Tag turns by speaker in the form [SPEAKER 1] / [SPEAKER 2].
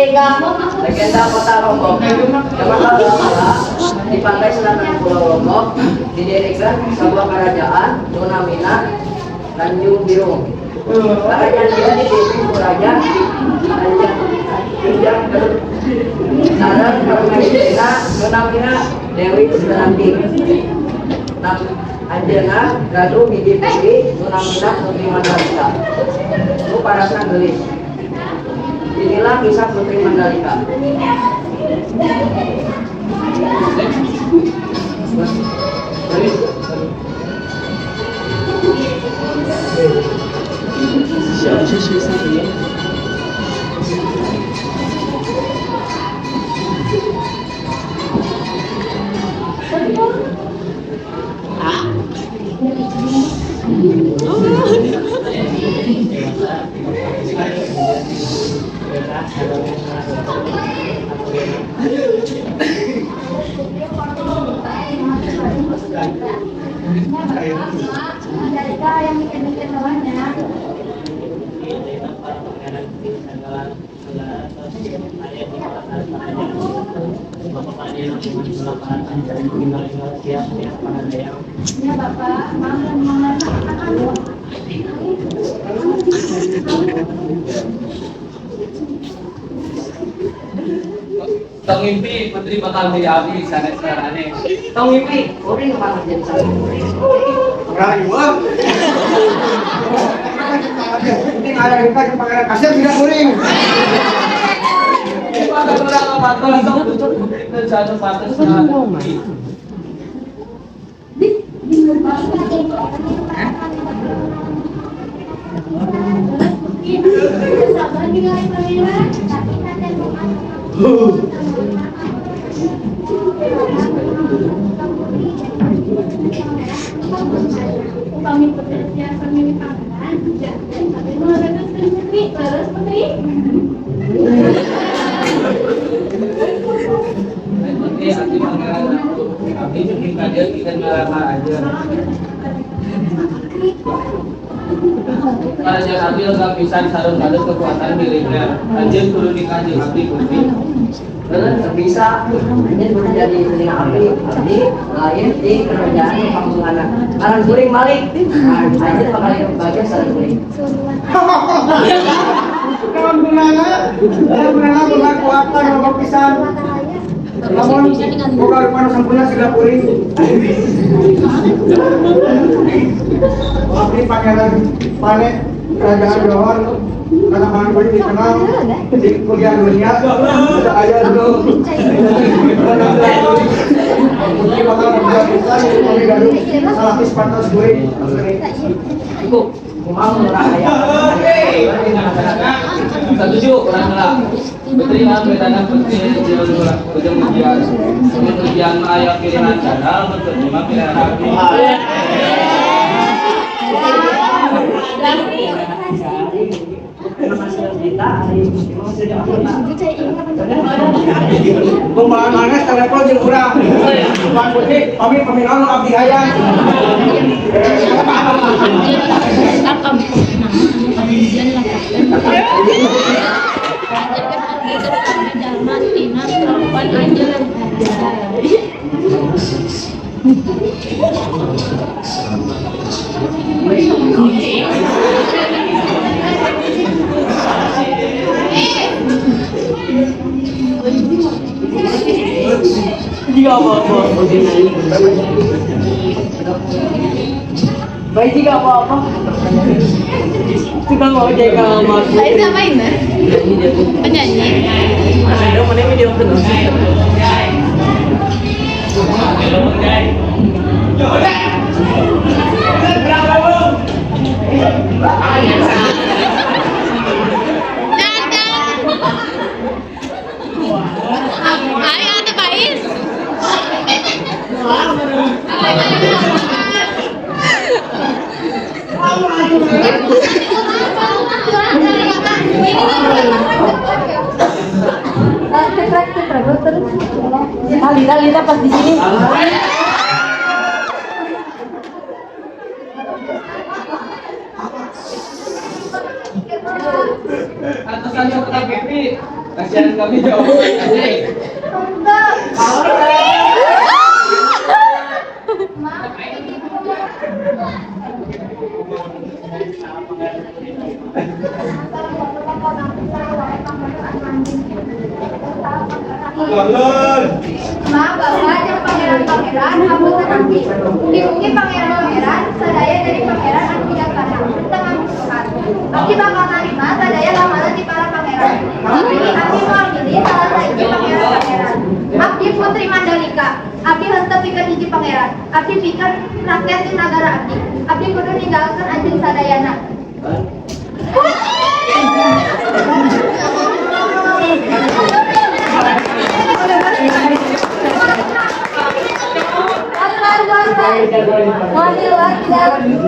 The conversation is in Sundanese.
[SPEAKER 1] Tiga.
[SPEAKER 2] Legenda Kota Lombok. Zaman baheula di pantai selatan Pulau Lombok didirikan sebuah kerajaan nu namina Tanjung Biru. Kerajaan ieu dipimpin ku Raja Raja Kijang Galuh sareng permaisurina nu namina Dewi Seranti. Nah, anjeunna gaduh hiji putri nu namina Putri Mandalika. Nu parasna geulis. Inilah kisah Putri Mandalika.
[SPEAKER 1] Mandalika yang mikir-mikir namanya. Ya Bapak, maaf mau
[SPEAKER 3] Tong ngimpi putri bakal jadi abdi sanes sarane.
[SPEAKER 2] Tong ngimpi, kuring malah jadi salah.
[SPEAKER 4] Rayu ah. Penting ada kita ke pangeran kasih tidak kuring.
[SPEAKER 3] Pada orang pantas tong putri sanu pantas na.
[SPEAKER 1] Sabar ningali pangeran, tapi nanti upami putri tiasa milih pangeran, jangan tapi mau putri, terus putri.
[SPEAKER 3] Putri abdi pangeran abdi cukup ka dieu kita ngalamar aja. Kerajaan abdi lengkap pisan sareng kadus kekuatan militer. Anjeun kudu nikah jeung abdi putri.
[SPEAKER 2] Bener, bisa. Ini kudu jadi telinga abdi. Abdi lain di kerajaan pamungana. Ngaran kuring Malik. Anjeun bakal bagian sareng kuring.
[SPEAKER 4] Kawan gunana, kawan gunana boga kekuatan loba pisan. Lamun boga rupa nu sampurna siga kuring. Abdi pangeran Pane Kerajaan Johor karena pangeran kuring dikenal di kuliah dunia. Ada aya dulu. Putri bakal boga pisan upami gaduh salaki sapantas kuring.
[SPEAKER 2] Cukup. Kumaha mun urang aya.
[SPEAKER 3] Setuju urang heula. Putri mah betana putri jeung ujung ujian. Mun ujian mah aya pilihan sandal, mun putri mah pilihan abdi.
[SPEAKER 4] Pembahan anes telepon jeung urang. Pak Putri, pamit pamit anu abdi hayang.
[SPEAKER 2] Baik juga apa-apa. Tukang ojek sama aku.
[SPEAKER 1] Saya siapa ini? Penyanyi.
[SPEAKER 2] Ada mana video terus.
[SPEAKER 1] Jangan. Ayo ada Pais.
[SPEAKER 5] Cekrek cekrek terus. Ah, Lina Lina pas di sini.
[SPEAKER 3] Atasan sok ka Putri. Kasihan Pangeran kami jauh.
[SPEAKER 1] Henteu. Ma, Ma, bapak jeung pangeran-pangeran hapunten abdi. Mugi-mugi pangeran-pangeran sadaya jadi pangeran anu bijaksana, teu ngamusuhan. Abdi bakal narima sadaya lamaran ti para pangeran. Tapi abdi moal milih salah sahiji pangeran-pangeran. Abdi Putri Mandalika. Abdi henteu pikeun hiji pangeran. Abdi pikeun rakyat di nagara abdi. Abdi kudu ninggalkeun anjeun sadayana.
[SPEAKER 5] Akbar, akbar. Wahil, wahil.